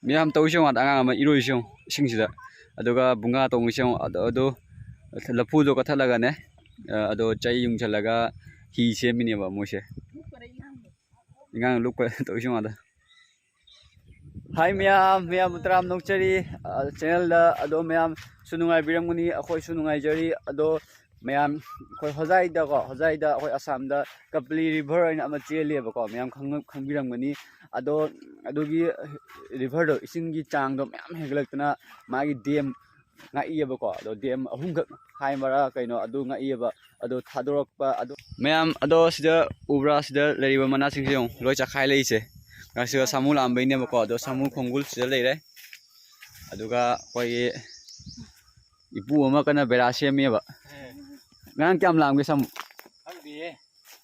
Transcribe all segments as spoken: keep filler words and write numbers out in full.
ꯃꯌꯥꯝ ꯇꯧꯔꯤꯁꯦ ꯌꯦꯡꯉꯣ, ꯑꯗ ꯑꯉꯥꯡ ꯑꯃ ꯏꯔꯣꯏꯁꯦ ꯌꯦꯡꯉꯣ, ꯏꯁꯤꯡꯁꯤꯗ꯫ ꯑꯗꯨꯒ ꯕꯨꯡꯉꯥ ꯇꯣꯡꯉꯤꯁꯦ ꯌꯦꯡꯉꯣ, ꯑꯗꯣ, ꯑꯗꯣ ꯂꯐꯨꯗꯣ ꯀꯠꯊꯠꯂꯒꯅꯦ, ꯑ, ꯑꯗꯣ ꯆꯩ ꯌꯨꯡꯁꯜꯂꯒ ꯍꯤ ꯁꯦꯝꯃꯤꯅꯦꯕ ꯃꯣꯏꯁꯦ꯫ ꯑꯉꯥꯡ ꯂꯨꯞꯈ꯭ꯔꯦ ꯇꯧꯔꯤꯁꯦ ꯌꯦꯡꯉꯣ ꯑꯗ꯫ ꯍꯥꯏ ꯃꯌꯥꯝ, ꯃꯌꯥꯝꯕꯨ ꯇꯔꯥꯝꯅ ꯑꯣꯛꯆꯔꯤ, ꯑ, channelꯗ꯫ ꯑꯗꯣ ꯃꯌꯥꯝꯁꯨ ꯅꯨꯡꯉꯥꯏꯕꯤꯔꯝꯒꯅꯤ, ꯑꯩꯈꯣꯏꯁꯨ ꯅꯨꯡꯉꯥꯏꯖꯔꯤ꯫ ꯑꯗꯣ ꯃꯌꯥꯝ, ꯑꯩꯈꯣꯏ ꯍꯣꯖꯥꯏꯗꯀꯣ, ꯍꯣꯖꯥꯏꯗ ꯑꯩꯈꯣꯏ ꯑꯁꯥꯝꯗ ꯀꯄꯂꯤ river ꯍꯥꯏꯅ ꯑꯃ ꯆꯦꯜꯂꯦꯕꯀꯣ, ꯃꯌꯥꯝ ꯈꯪ-, ꯈꯪꯕꯤꯔꯝꯒꯅꯤ꯫ ꯑꯗꯣ ꯑꯗꯨꯒꯤ riverꯗꯣ, ꯏꯁꯤꯡꯒꯤ ꯆꯥꯡꯗꯣ ꯃꯌꯥꯝ ꯍꯦꯟꯒꯠꯂꯛꯇꯅ ꯃꯥꯒꯤ dam ꯉꯥꯛꯏꯑꯕꯀꯣ꯫ ꯑꯗꯣ dam ꯑꯍꯨꯝꯈꯛ ꯍꯥꯏꯕꯔꯥ ꯀꯩꯅꯣ, ꯑꯗꯨ ꯉꯥꯛꯏꯑꯕ꯫ ꯑꯗꯣ ꯊꯥꯗꯣꯔꯛꯄ, ꯑꯗꯣ ꯃꯌꯥꯝ, ꯑꯗꯣ ꯁꯤꯗ ꯎꯕ꯭ꯔꯥ, ꯁꯤꯗ ꯂꯩꯔꯤꯕ ꯃꯅꯥꯁꯤꯡꯁꯦ ꯌꯦꯡꯉꯨ, ꯂꯣꯏ ꯆꯥꯈꯥꯏ ꯂꯩꯁꯦ꯫ ꯉꯁꯤꯒ ꯁꯥꯃꯨ ꯂꯥꯛꯑꯝꯕꯩꯅꯦꯕꯀꯣ꯫ ꯑꯗꯣ ꯁꯥꯃꯨ ꯈꯣꯡꯒꯨꯜ ꯁꯤꯗ ꯂꯩꯔꯦ꯫ ꯑꯗꯨꯒ ꯑꯩꯈꯣꯏꯒꯤ ꯏꯄꯨ ꯑꯃ ꯀꯟꯅ ꯕꯦꯔꯥ ꯁꯦꯝꯃꯤꯑꯕ꯫ ꯉꯔꯥꯡ ꯀꯌꯥꯝ ꯂꯥꯛꯑꯝꯒꯦ ꯁꯥꯃꯨ? ꯈꯪꯗꯦꯌꯦ꯫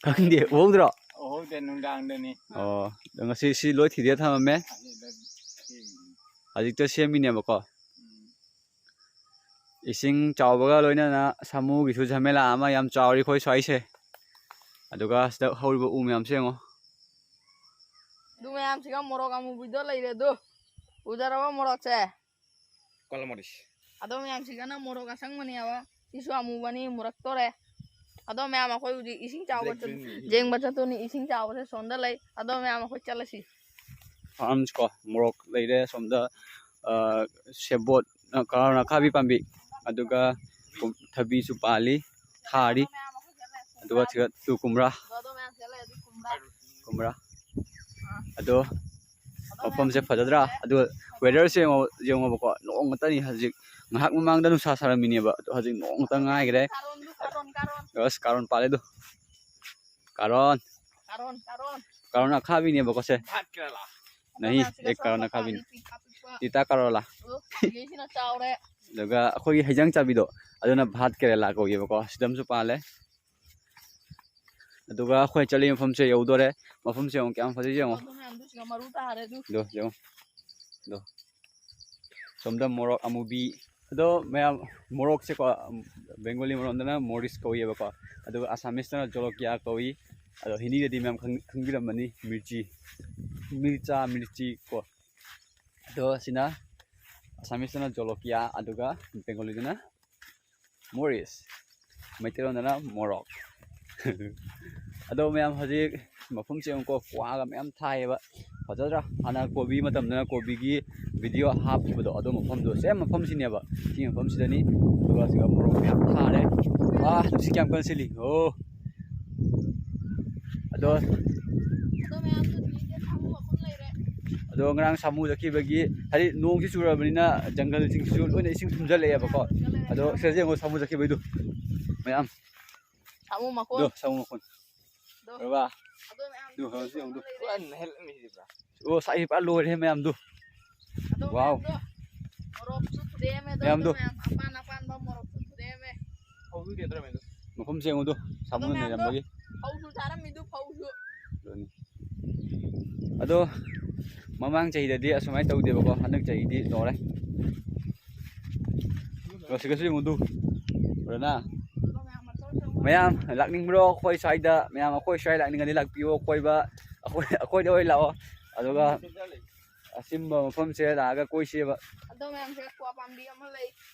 ꯈꯪꯗꯦ, ꯎꯍꯧꯗ꯭ꯔꯣ? ꯎꯍꯧꯗꯦ, ꯅꯨꯡꯗꯥꯡꯗꯅꯤ꯫ ꯑꯣ, ꯑꯗꯣ ꯉꯁꯤ ꯁꯤ ꯂꯣꯏ ꯊꯤꯗꯦ ꯊꯝꯃꯝꯃꯦ꯫ ꯑꯁꯤꯗ ꯁꯦꯝꯃꯤ꯫ ꯍꯧꯖꯤꯛꯇ ꯁꯦꯝꯃꯤꯅꯦꯕꯀꯣ꯫ ꯎꯝ꯫ ꯏꯁꯤꯡ ꯆꯥꯎꯕꯒ ꯂꯣꯏꯅꯅ ꯁꯥꯃꯨꯒꯤꯁꯨ ꯖꯃꯦꯂꯥ ꯑꯃ ꯌꯥꯝ ꯆꯥꯎꯔꯤ ꯑꯩꯈꯣꯏ ꯁ꯭ꯋꯥꯏꯁꯦ꯫ ꯑꯗꯨꯒ ꯁꯤꯗ ꯍꯧꯔꯤꯕ ꯎ ꯃꯌꯥꯝꯁꯦ ꯌꯦꯡꯉꯣ꯫ ꯑꯗꯨ ꯃꯌꯥꯝꯁꯤꯒ ꯃꯣꯔꯣꯛ ꯑꯃꯨꯕꯤꯗꯣ ꯂꯩꯔꯦ ꯑꯗꯨ꯫ ꯎꯖꯔꯕ ꯃꯣꯔꯣꯛꯁꯦ? ꯀꯣꯜꯃꯣꯔꯤꯁ꯫ ꯑꯗꯣ ꯃꯌꯥꯝꯁꯤꯒꯅ ꯃꯣꯔꯣꯛ ꯑꯁꯪꯕꯅꯦꯕ꯫ ꯁꯤꯁꯨ ꯑꯃꯨꯕꯅꯤ, ꯃꯨꯔꯛꯇꯣꯔꯦ꯫ ꯑꯗꯣ ꯃꯌꯥꯝ ꯑꯩꯈꯣꯏ ꯍꯧꯖꯤꯛ ꯏꯁꯤꯡ ꯆꯥꯎꯕ ꯆꯠ-, ꯌꯦꯡꯕ ꯆꯠꯇꯣꯏꯅꯤ꯫ ꯏꯁꯤꯡ ꯆꯥꯎꯕꯁꯦ ꯁꯣꯝꯗ ꯂꯩ꯫ ꯑꯗꯣ ꯃꯌꯥꯝ ꯑꯩꯈꯣꯏ ꯆꯠꯂꯁꯤ꯫ Farms ꯀꯣ, ꯃꯣꯔꯣꯛ ꯂꯩꯔꯦ ꯁꯣꯝꯗ, ꯑ, ꯁꯦꯕꯣꯠ, ꯑ, ꯀꯥꯔꯣꯠ ꯑꯈꯥꯕꯤ ꯄꯥꯝꯕꯤ, ꯑꯗꯨꯒ ꯀꯨꯝ-, ꯊꯕꯤꯁꯨ ꯄꯥꯜꯂꯤ, ꯊꯥꯔꯤ, ꯑꯗꯨꯒ ꯊꯤꯒꯠꯇꯨ ꯀꯨꯝꯔꯥ, ꯀꯨꯝꯔꯥ꯫ ꯑꯗꯣ ꯃꯐꯝꯁꯦ ꯐꯖꯗ꯭ꯔꯥ? ꯑꯗꯨꯒ weatherꯁꯦ ꯌꯦꯡꯉꯣ-, ꯌꯦꯡꯉꯣꯕꯀꯣ, ꯅꯣꯡ ꯉꯥꯛꯇꯅꯤ꯫ ꯍꯧꯖꯤꯛ ꯉꯥꯏꯍꯥꯛ ꯃꯃꯥꯡꯗ ꯅꯨꯡꯁꯥ ꯁꯥꯔꯝꯃꯤꯅꯦꯕ, ꯑꯗꯣ ꯍꯧꯖꯤꯛ ꯅꯣꯡ ꯉꯥꯛꯇ ꯉꯥꯏꯈ꯭ꯔꯦ꯫ ꯑꯁ, ꯀꯥꯔꯣꯟ ꯄꯥꯜꯂꯦ ꯑꯗꯨ꯫ ꯀꯥꯔꯣꯟ꯫ ꯀꯥꯔꯣꯟ, ꯀꯥꯔꯣꯟ꯫ ꯀꯥꯔꯣꯟ ꯑꯈꯥꯕꯤꯅꯦꯕꯀꯣ ꯁꯦ꯫ ꯅꯍꯤ, ꯑꯦ, ꯀꯥꯔꯣꯟ ꯑꯈꯥꯕꯤꯅꯤ꯫ ꯇꯤꯇꯥ ꯀꯥꯔꯣꯂꯥ꯫ ꯑꯗꯨꯒ ꯑꯩꯈꯣꯏꯒꯤ ꯍꯩꯖꯥꯡ ꯆꯥꯕꯤꯗꯣ, ꯑꯗꯨꯅ ꯚꯥꯠ ꯀꯦꯔꯦꯂꯥ ꯀꯧꯋꯦꯕꯀꯣ꯫ ꯁꯤꯗ ꯑꯃꯁꯨ ꯄꯥꯜꯂꯦ꯫ ꯑꯗꯨꯒ ꯑꯩꯈꯣꯏ ꯆꯠꯂꯤ ꯃꯐꯝꯁꯦ ꯌꯧꯗꯣꯔꯦ꯫ ꯃꯐꯝꯁꯦ ꯌꯦꯡꯉꯣ, ꯀꯌꯥꯝ ꯐꯖꯩ ꯌꯦꯡꯉꯣ꯫ ꯑꯗꯨ ꯃꯌꯥꯝꯗꯨ ꯁꯤꯒ ꯃꯔꯨ ꯇꯥꯔꯦ ꯑꯗꯨ꯫ ꯑꯗꯣ ꯌꯦꯡꯉꯣ꯫ ꯑꯗꯣ ꯁꯣꯝꯗ ꯃꯣꯔꯣꯛ ꯑꯃꯨꯕꯤ꯫ ꯑꯗꯣ ꯃꯌꯥꯝ, ꯃꯣꯔꯣꯛꯁꯦꯀꯣ, ꯕꯦꯡꯒꯣꯂꯤ ꯃꯔꯣꯟꯗꯅ ꯃꯣꯔꯤꯁ ꯀꯧꯏꯑꯕꯀꯣ, ꯑꯗꯨꯒ ꯑꯁꯥꯃꯤꯁꯇꯅ ꯖꯣꯂꯣꯀꯤꯌꯥ ꯀꯧꯏ꯫ ꯑꯗꯣ ꯍꯤꯟꯗꯤꯗꯗꯤ ꯃꯌꯥꯝ ꯈꯪ-, ꯈꯪꯕꯤꯔꯝꯃꯅꯤ, ꯃꯤꯔꯆꯤ, ꯃꯤꯔꯆꯥ, ꯃꯤꯔꯆꯤ ꯀꯣ꯫ ꯑꯗꯣ ꯁꯤꯅ ꯑꯁꯥꯃꯤꯁꯇꯅ ꯖꯣꯂꯣꯀꯤꯌꯥ, ꯑꯗꯨꯒ ꯕꯦꯡꯒꯣꯂꯤꯗꯅ ꯃꯣꯔꯤꯁ, ꯃꯩꯇꯩꯂꯣꯟꯗꯅ ꯃꯣꯔꯣꯛ꯫ ꯑꯗꯣ ꯃꯌꯥꯝ, ꯍꯧꯖꯤꯛ ꯃꯐꯝꯁꯦ ꯌꯦꯡꯉꯨꯀꯣ, ꯀ꯭ꯋꯥꯒ ꯃꯌꯥꯝ ꯊꯥꯏꯌꯦꯕ꯫ ꯐꯖꯗ꯭ꯔꯥ? ꯍꯥꯟꯅ ꯀꯣꯕꯤ ꯃꯇꯝꯗꯅ ꯀꯣꯕꯤꯒꯤ ꯚꯤꯗꯤꯑꯣ ꯍꯥꯞꯈꯤꯕꯗꯣ, ꯑꯗꯨ ꯃꯐꯝꯗꯣ, ꯁꯦꯝ ꯃꯐꯝꯁꯤꯅꯦꯕ꯫ ꯁꯤ ꯃꯐꯝꯁꯤꯗꯅꯤ꯫ ꯑꯗꯨꯒ ꯁꯤꯒ ꯃꯣꯔꯣꯛ ꯃꯌꯥꯝ ꯊꯥꯔꯦ꯫ ꯋꯥ, ꯅꯨꯡꯁꯤꯠ ꯀꯌꯥꯝ ꯀꯟꯅ ꯁꯤꯠꯂꯤ! ꯑꯣ꯫ ꯑꯗꯣ ꯑꯗꯣ ꯃꯌꯥꯝꯗꯣ ꯁꯤꯁꯦ ꯁꯥꯃꯨ ꯃꯈꯨꯟ ꯂꯩꯔꯦ꯫ ꯑꯗꯣ ꯉꯔꯥꯡ ꯁꯥꯃꯨ ꯆꯠꯈꯤꯕꯒꯤ, ꯍꯥꯏꯗꯤ ꯅꯣꯡꯁꯤ ꯆꯨꯔꯕꯅꯤꯅ ꯖꯪꯒꯜꯁꯤꯡꯁꯤꯁꯨ ꯂꯣꯏꯅ ꯏꯁꯤꯡ ꯊꯨꯝꯖꯤꯜꯂꯛꯑꯦꯕꯀꯣ꯫ ꯑꯗꯣ ꯁꯤꯗ ꯌꯦꯡꯉꯣ, ꯁꯥꯃꯨ ꯆꯠꯈꯤꯕꯩꯗꯣ ꯃꯌꯥꯝ꯫ ꯁꯥꯃꯨ ꯃꯈꯣꯟ꯫ ꯑꯗꯣ ꯁꯥꯃꯨ ꯃꯈꯣꯟ꯫ ꯑꯗꯣ꯫ ꯎꯔꯕ? ꯑꯗꯣ ꯃꯌꯥꯝ ꯑꯗꯨ ꯍꯧꯖꯤꯛ ꯌꯦꯡꯉꯨ꯫ ꯂꯩꯔꯦ꯫ ꯄꯨꯔꯥ ꯅꯦꯍꯜ ꯃꯤꯁꯤꯕ꯭ꯔꯥ? ꯑꯣ, ꯁꯥꯏ ꯐꯖꯅ ꯂꯣꯏꯔꯦ ꯃꯌꯥꯝꯗꯣ꯫ ꯑꯗꯣ ꯋꯥꯎ꯫ ꯃꯌꯥꯝꯗꯣ ꯃꯣꯔꯣꯛꯁꯨ ꯊꯨꯗꯦꯛꯑꯝꯃꯦ ꯑꯗꯣ, ꯃꯌꯥꯝꯗꯣ꯫ ꯑꯗꯣ ꯃꯌꯥꯝ ꯑꯄꯥꯟ ꯑꯄꯥꯟꯕ ꯃꯣꯔꯣꯛꯁꯨ ꯊꯨꯗꯦꯛꯑꯝꯃꯦ꯫ ꯍꯧꯖꯤꯛ ꯀꯩꯗꯧꯔꯝꯃꯦ ꯑꯗꯣ? ꯃꯐꯝꯁꯦ ꯌꯦꯡꯉꯨꯗꯣ, ꯁꯥꯃꯨꯅ ꯑꯗꯣ ꯃꯌꯥꯝꯗꯣ ꯅꯩꯔꯝꯕꯒꯤ꯫ ꯐꯧꯁꯨ ꯆꯥꯔꯝꯃꯤꯗꯨ, ꯐꯧꯁꯨ꯫ ꯑꯗꯨꯅꯤ꯫ ꯑꯗꯣ ꯃꯃꯥꯡ ꯆꯍꯤꯗꯗꯤ ꯑꯁꯨꯃꯥꯏꯅ ꯇꯧꯗꯦꯕꯀꯣ, ꯍꯟꯗꯛ ꯆꯍꯤꯗꯤ ꯇꯧꯔꯦ꯫ ꯔꯣꯁꯤꯀꯁꯨ ꯌꯦꯡꯉꯨꯗꯨ꯫ ꯎꯔꯅ? ꯃꯌꯥꯝ ꯂꯥꯛꯅꯤꯡꯕ꯭ꯔꯣ ꯑꯩꯈꯣꯏ ꯁ꯭ꯋꯥꯏꯗ? ꯃꯌꯥꯝ ꯑꯩꯈꯣꯏ ꯁ꯭ꯋꯥꯏ ꯂꯥꯛꯅꯤꯡꯉꯗꯤ ꯂꯥꯛꯄꯤꯌꯣ ꯀꯣꯏꯕ꯫ ꯑꯩꯈꯣꯏ, ꯑꯩꯈꯣꯏꯗ ꯑꯣꯏ ꯂꯥꯛꯑꯣ꯫ ꯑꯗꯨꯒ ꯑꯁꯤꯝꯕ ꯃꯐꯝꯁꯦ ꯂꯥꯛꯑꯒ ꯀꯣꯏꯁꯦꯕ꯫ ꯑꯗꯣ ꯃꯌꯥꯝꯁꯦ ꯀ꯭ꯋꯥ ꯄꯥꯝꯕꯤ ꯑꯃ ꯂꯩ꯫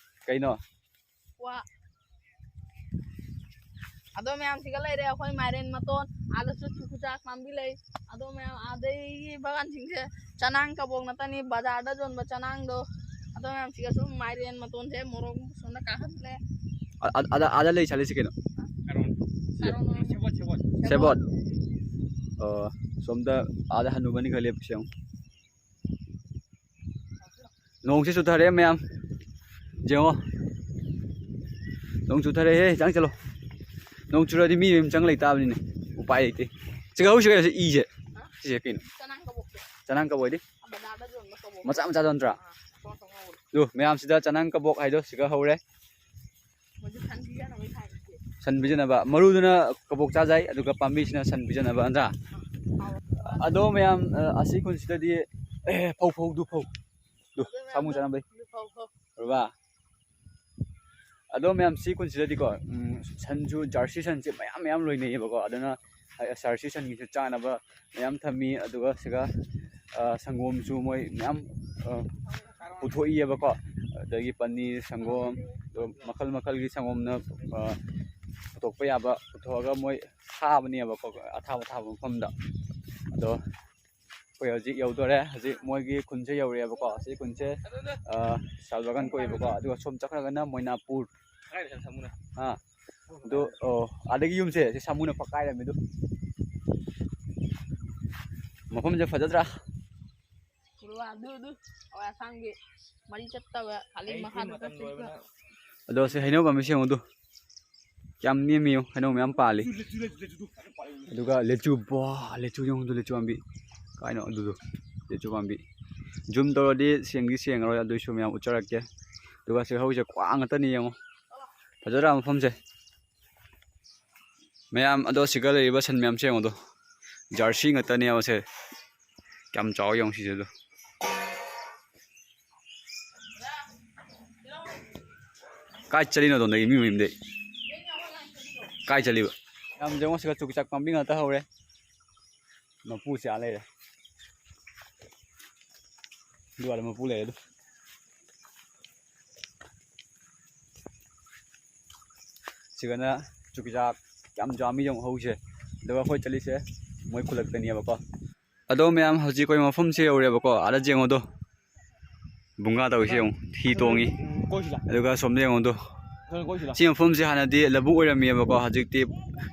ꯀꯩꯅꯣ? ꯀ꯭ꯋꯥ꯫ ꯑꯗꯣ ꯃꯌꯥꯝꯁꯤꯒ ꯂꯩꯔꯦ ꯑꯩꯈꯣꯏ ꯃꯥꯏꯔꯦꯟ ꯃꯇꯣꯟ, ꯑꯥꯗꯁꯨ ꯆꯨꯀꯨꯆꯥꯛ ꯄꯥꯝꯕꯤ ꯂꯩ꯫ ꯑꯗꯣ ꯃꯌꯥꯝ ꯑꯥꯗꯒꯤ ꯕꯒꯥꯟꯁꯤꯡꯁꯦ ꯆꯅꯥꯡ ꯀꯕꯣꯛ ꯅꯠꯇꯅꯤ, ꯕꯖꯥꯔꯗ ꯌꯣꯟꯕ ꯆꯅꯥꯡꯗꯣ꯫ ꯑꯗꯣ ꯃꯌꯥꯝꯁꯤꯒ ꯁꯨꯝ ꯃꯥꯏꯔꯦꯟ ꯃꯇꯣꯟꯁꯦ ꯃꯣꯔꯣꯛ ꯁꯣꯝꯗ ꯀꯥꯈꯠꯂꯦ꯫ ꯑ-, ꯑ-, ꯑꯗ, ꯑꯗ ꯂꯩ ꯁꯥꯠꯂꯤꯁꯤ ꯀꯩꯅꯣ? ꯀꯥꯔꯣꯟ꯫ ꯀꯥꯔꯣꯟ꯫ ꯁꯦꯕꯣꯠ, ꯁꯦꯕꯣꯠ꯫ ꯁꯦꯕꯣꯠ꯫ ꯑꯣ, ꯁꯣꯝꯗ ꯑꯥꯗ ꯍꯅꯨꯕꯅꯤ ꯈꯔ ꯂꯦꯞꯄꯤꯁꯦ ꯌꯦꯡꯉꯣ꯫ ꯅꯣꯡꯁꯤ ꯆꯨꯊꯔꯦ ꯃꯌꯥꯝ, ꯌꯦꯡꯉꯣ꯫ ꯅꯣꯡ ꯆꯨꯊꯔꯦꯍꯦ, ꯆꯪ ꯆꯠꯂꯣ꯫ ꯅꯣꯡ ꯆꯨꯔꯗꯤ ꯃꯤ ꯑꯗꯨꯝ ꯆꯪ ꯂꯩ ꯇꯥꯕꯅꯤꯅꯦ, ꯎꯄꯥꯏ ꯂꯩꯇꯦ꯫ ꯁꯤꯒ ꯍꯧꯁꯤ ꯀꯩꯅꯣ, ꯁꯤ ꯏꯁꯦ꯫ ꯁꯤꯁꯦ ꯀꯩꯅꯣ? ꯆꯅꯥꯡ ꯀꯕꯣꯛꯇꯣ꯫ ꯆꯅꯥꯡ ꯀꯕꯣꯛ ꯍꯥꯏꯗꯤ? ꯕꯖꯥꯔꯗ ꯌꯣꯟꯕ ꯀꯕꯣꯛꯇꯣ꯫ ꯃꯆꯥ ꯃꯆꯥꯗꯣ ꯅꯠꯇ꯭ꯔꯥ? ꯑꯥ, ꯁꯣ ꯁꯣ ꯉꯧꯕꯗꯣ꯫ ꯑꯗꯨ ꯃꯌꯥꯝꯁꯤꯗ ꯆꯅꯥꯡ ꯀꯕꯣꯛ ꯍꯥꯏꯗꯣ ꯁꯤꯒ ꯍꯧꯔꯦ꯫ ꯃꯣꯏꯁꯨ ꯁꯟ ꯄꯤꯖꯅꯕꯒꯤ ꯊꯥꯏꯅꯦ꯫ ꯁꯟ ꯄꯤꯖꯅꯕ꯫ ꯃꯔꯨꯗꯨꯅ ꯀꯕꯣꯛ ꯆꯥꯖꯩ, ꯑꯗꯨꯒ ꯄꯥꯝꯕꯤꯁꯤꯅ ꯁꯟ ꯄꯤꯖꯅꯕ, ꯅꯠꯇ꯭ꯔꯥ? ꯑꯗꯣ ꯃꯌꯥꯝ, ꯑ, ꯑꯁꯤ ꯈꯨꯟꯁꯤꯗꯗꯤ, ꯑꯦ, ꯐꯧ, ꯐꯧ, ꯗꯨ ꯐꯧ꯫ ꯗꯨ, ꯑꯗꯨ ꯁꯥꯃꯨ ꯃꯌꯥꯝꯗꯣ ꯆꯥꯅꯕꯩ꯫ ꯗꯨ ꯐꯧ, ꯐꯧ꯫ ꯎꯔꯕ? ꯑꯗꯣ ꯃꯌꯥꯝ ꯁꯤ ꯈꯨꯟꯁꯤꯗꯗꯤꯀꯣ, ꯎꯝ, ꯁꯟꯁꯨ, ꯖꯔꯁꯤ ꯁꯟꯁꯦ ꯃꯌꯥꯝ ꯃꯌꯥꯝ ꯂꯣꯏꯅꯩꯌꯦꯕꯀꯣ꯫ ꯑꯗꯨꯅ ꯖꯔꯁꯤ ꯁꯟꯒꯤꯁꯨ ꯆꯥꯅꯕ ꯃꯌꯥꯝ ꯊꯝꯃꯤ꯫ ꯑꯗꯨꯒ ꯁꯤꯒ ꯑ, ꯁꯪꯒꯣꯝꯁꯨ ꯃꯣꯏ ꯃꯌꯥꯝ, ꯑ, ꯄꯨꯊꯣꯛꯏꯑꯕꯀꯣ꯫ ꯑꯗꯒꯤ ꯄꯅꯤꯔ, ꯁꯪꯒꯣꯝ, ꯑꯗꯣ ꯃꯈꯜ ꯃꯈꯜꯒꯤ ꯁꯪꯒꯣꯝꯅ, ꯑ, ꯄꯨꯊꯣꯛꯄ ꯌꯥꯕ ꯄꯨꯊꯣꯛꯑꯒ ꯃꯣꯏ ꯊꯥꯕꯅꯦꯕꯀꯣ, ꯑꯊꯥꯕ ꯊꯥꯕ ꯃꯐꯝꯗ꯫ ꯑꯗꯣ ꯑꯩꯈꯣꯏ ꯍꯧꯖꯤꯛ ꯌꯧꯗꯣꯔꯦ꯫ ꯍꯧꯖꯤꯛ ꯃꯣꯏꯒꯤ ꯈꯨꯟꯁꯦ ꯌꯧꯔꯛꯑꯦꯕꯀꯣ꯫ ꯁꯤ ꯈꯨꯟꯁꯦ, ꯑ, ꯁꯥꯜ ꯕꯥꯒꯥꯟ ꯀꯣꯏꯕꯀꯣ꯫ ꯑꯗꯨꯒ ꯁꯣꯝ ꯆꯠꯈ꯭ꯔꯒꯅ ꯃꯣꯏꯅꯥꯄꯨꯔ꯫ ꯑꯥ, ꯑꯗꯨ, ꯑꯣ, ꯑꯗꯒꯤ ꯌꯨꯝꯁꯦ ꯁꯤ ꯁꯥꯃꯨꯅ ꯐꯛꯀꯥꯏꯔꯝꯃꯦ ꯑꯗꯨ꯫ ꯃꯐꯝꯁꯦ ꯐꯖꯗ꯭ꯔꯥ? ꯑꯗꯨ, ꯑꯗꯨ, ꯍꯋꯥꯏ ꯑꯁꯥꯡꯕꯤ ꯃꯔꯤ ꯆꯠꯇꯕ ꯈꯥꯂꯤ ꯃꯈꯥꯗ ꯆꯠꯇ꯭ꯔꯤꯕ꯫ ꯑꯗꯣ ꯁꯤ ꯍꯩꯅꯧ ꯄꯥꯝꯕꯤꯁꯦ ꯌꯦꯡꯉꯨ ꯑꯗꯨ꯫ ꯌꯥꯝ ꯅꯦꯝꯃꯤ ꯌꯦꯡꯉꯨ, ꯍꯩꯅꯧ ꯃꯌꯥꯝ ꯄꯥꯜꯂꯤ꯫ ꯑꯗꯨꯒ ꯂꯦꯆꯨ, ꯕ꯭ꯋꯥ, ꯂꯦꯆꯨ ꯌꯦꯡꯉꯨ ꯑꯗꯨ, ꯂꯦꯆꯨ ꯄꯥꯝꯕꯤ꯫ ꯀꯥꯏꯅꯣ ꯑꯗꯨꯗꯣ, ꯂꯦꯆꯨ ꯄꯥꯝꯕꯤ꯫ ꯖꯨꯝ ꯇꯧꯔꯗꯤ ꯁꯦꯡꯗꯤ ꯁꯦꯡꯉꯔꯣꯏ, ꯑꯗꯨꯏꯁꯨ ꯃꯌꯥꯝ ꯎꯠꯆꯔꯛꯀꯦ꯫ ꯑꯗꯨꯒ ꯁꯤ ꯍꯧꯔꯤꯁꯦ ꯀ꯭ꯋꯥ ꯉꯥꯛꯇꯅꯤ ꯌꯦꯡꯉꯣ꯫ ꯐꯖꯗ꯭ꯔꯥ ꯃꯐꯝꯁꯦ? ꯃꯌꯥꯝ ꯑꯗꯣ ꯁꯤꯒ ꯂꯩꯔꯤꯕ ꯁꯟ ꯃꯌꯥꯝꯁꯦ ꯌꯦꯡꯉꯣ ꯑꯗꯣ꯫ ꯖꯔꯁꯤ ꯉꯥꯛꯇꯅꯦꯕ ꯁꯦ꯫ ꯀꯌꯥꯝ ꯆꯥꯎ ꯌꯦꯡꯉꯣ ꯁꯤꯁꯦ ꯑꯗꯣ꯫ ꯀꯥꯏ ꯆꯠꯂꯤꯅꯣ ꯑꯗꯣꯝꯗꯒꯤ ꯃꯤ ꯃꯌꯨꯝꯗꯩ? ꯀꯥꯏ ꯆꯠꯂꯤꯕ? ꯌꯥꯝ ꯌꯦꯡꯉꯣ ꯁꯤꯒ ꯆꯨꯛꯆꯥꯛ ꯄꯥꯝꯕꯤ ꯉꯥꯛꯇ ꯍꯧꯔꯦ꯫ ꯃꯄꯨꯁꯦ ꯑꯥ ꯂꯩꯔꯦ꯫ ꯑꯗꯨ ꯑꯥꯗ ꯃꯄꯨ ꯂꯩꯔꯦ ꯑꯗꯨ꯫ ꯁꯤꯒꯅ ꯆꯨꯀꯤꯆꯥꯛ ꯌꯥꯝ ꯆꯥꯝꯃꯤ ꯌꯦꯡꯉꯨ ꯍꯧꯁꯦ꯫ ꯑꯗꯨꯒ ꯑꯩꯈꯣꯏ ꯆꯠꯂꯤꯁꯦ ꯃꯣꯏ ꯈꯨꯂꯛꯇꯅꯦꯕꯀꯣ꯫ ꯑꯗꯣ ꯃꯌꯥꯝ, ꯍꯧꯖꯤꯛ ꯑꯩꯈꯣꯏ ꯃꯐꯝꯁꯦ ꯌꯧꯔꯦꯕꯀꯣ꯫ ꯑꯥꯗ ꯌꯦꯡꯉꯣꯗꯣ, ꯕꯨꯡꯒꯥ ꯇꯧꯔꯤꯁꯦ ꯌꯦꯡꯉꯨ, ꯍꯤ ꯇꯣꯡꯉꯤ꯫ ꯑꯗꯨꯒ ꯁꯣꯝꯗ ꯌꯦꯡꯉꯣꯗꯣ, ꯁꯤ ꯃꯐꯝꯁꯦ ꯍꯥꯟꯅꯗꯤ ꯂꯧꯕꯨꯛ ꯑꯣꯏꯔꯝꯃꯦꯕꯀꯣ, ꯍꯧꯖꯤꯛꯇꯤ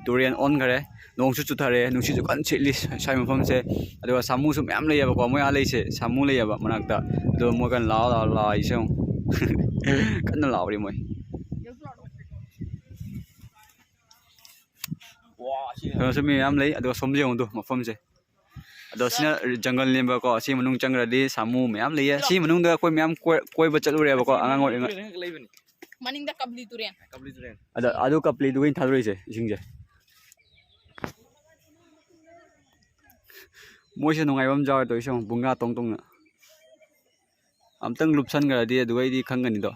ꯇꯨꯔꯦꯟ ꯑꯣꯟꯈꯔꯦ꯫ ꯅꯣꯡꯁꯨ ꯆꯨꯊꯔꯦ, ꯅꯨꯡꯁꯤꯠꯁꯨ ꯀꯟꯅ ꯁꯤꯠꯂꯤ ꯁ꯭ꯋꯥꯏ ꯃꯐꯝꯁꯦ꯫ ꯑꯗꯨꯒ ꯁꯥꯃꯨꯁꯨ ꯃꯌꯥꯝ ꯂꯩꯌꯦꯕꯀꯣ, ꯃꯣꯏ ꯑꯥ ꯂꯩꯁꯦ ꯁꯥꯃꯨ ꯂꯩꯌꯦꯕ ꯃꯅꯥꯛꯇ꯫ ꯑꯗꯣ ꯃꯣꯏ ꯀꯟꯅ ꯂꯥꯎ ꯂꯥꯎ ꯂꯥꯎꯔꯤꯁꯦ ꯌꯦꯡꯉꯨ꯫ ꯀꯟꯅ ꯂꯥꯎꯔꯤ ꯃꯣꯏ꯫ ꯀꯩꯅꯣꯁꯨ ꯃꯤ ꯃꯌꯥꯝ ꯂꯩ꯫ ꯑꯗꯨꯒ ꯁꯣꯝꯗ ꯌꯦꯡꯉꯨꯗꯣ ꯃꯐꯝꯁꯦ꯫ ꯑꯗꯣ ꯁꯤꯅ ꯖꯪꯒꯜꯅꯦꯕꯀꯣ꯫ ꯁꯤ ꯃꯅꯨꯡ ꯆꯪꯈ꯭ꯔꯗꯤ ꯁꯥꯃꯨ ꯃꯌꯥꯝ ꯂꯩꯌꯦ꯫ ꯁꯤ ꯃꯅꯨꯡꯗ ꯑꯩꯈꯣꯏ ꯃꯌꯥꯝ ꯀꯣꯏ-, ꯀꯣꯏꯕ ꯆꯠꯂꯨꯔꯦꯕꯀꯣ ꯑꯉꯥꯡ ꯑꯣꯏꯔꯤꯉꯩ꯫ ꯃꯅꯤꯡꯗ ꯀꯕꯂꯤ ꯇꯨꯔꯦꯟ꯫ ꯑꯗ, ꯑꯗꯨ ꯀꯞꯂꯤꯗꯨꯒ ꯑꯩꯅ ꯊꯥꯗꯣꯔꯛꯏꯁꯦ ꯏꯁꯤꯡꯁꯦ꯫ ꯃꯣꯏꯁꯦ ꯅꯨꯡꯉꯥꯏꯕ ꯑꯃ ꯌꯥꯎꯔꯦ ꯇꯧꯔꯤꯁꯦ ꯌꯦꯡꯉꯣ, ꯕꯨꯡꯒꯥ ꯇꯣꯡ ꯇꯣꯡꯅ꯫ ꯑꯝꯇꯪ ꯂꯨꯞꯁꯟꯈ꯭ꯔꯗꯤ ꯑꯗꯨꯒꯩꯗꯤ ꯈꯪꯒꯅꯤꯗꯣ꯫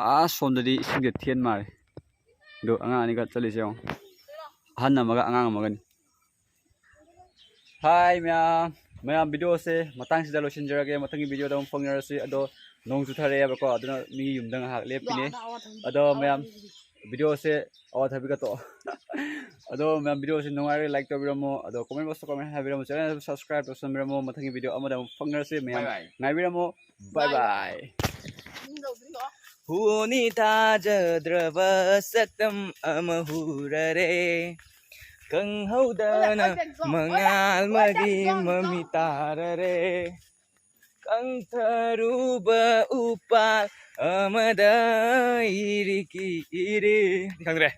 ꯑꯥ ꯁꯣꯝꯗꯗꯤ ꯏꯁꯤꯡꯁꯦ ꯊꯦꯟ ꯃꯥꯜꯂꯦ꯫ ꯑꯗꯣ ꯑꯉꯥꯡ ꯑꯅꯤꯈꯛ ꯆꯠꯂꯤꯁꯦ ꯌꯦꯡꯉꯣ꯫ ꯑꯍꯟ ꯑꯃꯒ ꯑꯉꯥꯡ ꯑꯃꯒꯅꯤ꯫ Hi ꯃꯌꯥꯝ, ꯃꯌꯥꯝ videoꯁꯦ ꯃꯇꯥꯡꯁꯤꯗ ꯂꯣꯏꯁꯤꯟꯖꯔꯒꯦ꯫ ꯃꯊꯪꯒꯤ videoꯗ ꯑꯃꯨꯛ ꯐꯪꯅꯔꯁꯤ꯫ ꯑꯗꯣ ꯅꯣꯡ ꯆꯨꯊꯔꯛꯑꯦꯕꯀꯣ, ꯑꯗꯨꯅ ꯃꯤ ꯌꯨꯝꯗ ꯉꯥꯏꯍꯥꯛ ꯂꯦꯞꯄꯤꯅꯦ꯫ ꯑꯗꯣ ꯃꯌꯥꯝ videoꯁꯦ ꯑꯋꯥꯊꯕꯤꯒ ꯇꯣꯛꯑꯣ꯫ ꯑꯗꯣ ꯃꯌꯥꯝ videoꯁꯦ ꯅꯨꯡꯉꯥꯏꯔꯦ like ꯇꯧꯕꯤꯔꯝꯃꯣ, ꯑꯗꯣ comment boxꯇ comment ꯍꯥꯏꯕꯤꯔꯝꯃꯣ, channel subscribe ꯇꯧꯁꯟꯕꯤꯔꯝꯃꯣ꯫ ꯃꯊꯪꯒꯤ video ꯑꯃꯗ ꯑꯃꯨꯛ ꯐꯪꯅꯔꯁꯤ ꯃꯌꯥꯝ꯫ Bye bye. ꯉꯥꯏꯕꯤꯔꯝꯃꯣ꯫ Bye bye. ꯍꯨꯅꯤ ꯊꯥꯖꯗ꯭ꯔꯕ ꯁꯛꯇꯝ ꯑꯃ ꯍꯨꯔꯔꯦ, ꯈꯪꯍꯧꯗꯅ ꯃꯉꯥꯜ ꯃꯔꯤ ꯃꯃꯤ ꯇꯥꯔꯔꯦ, ꯀꯪꯊꯔꯨꯕ ꯎꯄꯥꯜ ꯑꯃꯗ ꯏꯔꯤꯀꯤ ꯏꯔꯤ꯫ ꯈꯪꯗ꯭ꯔꯦ꯫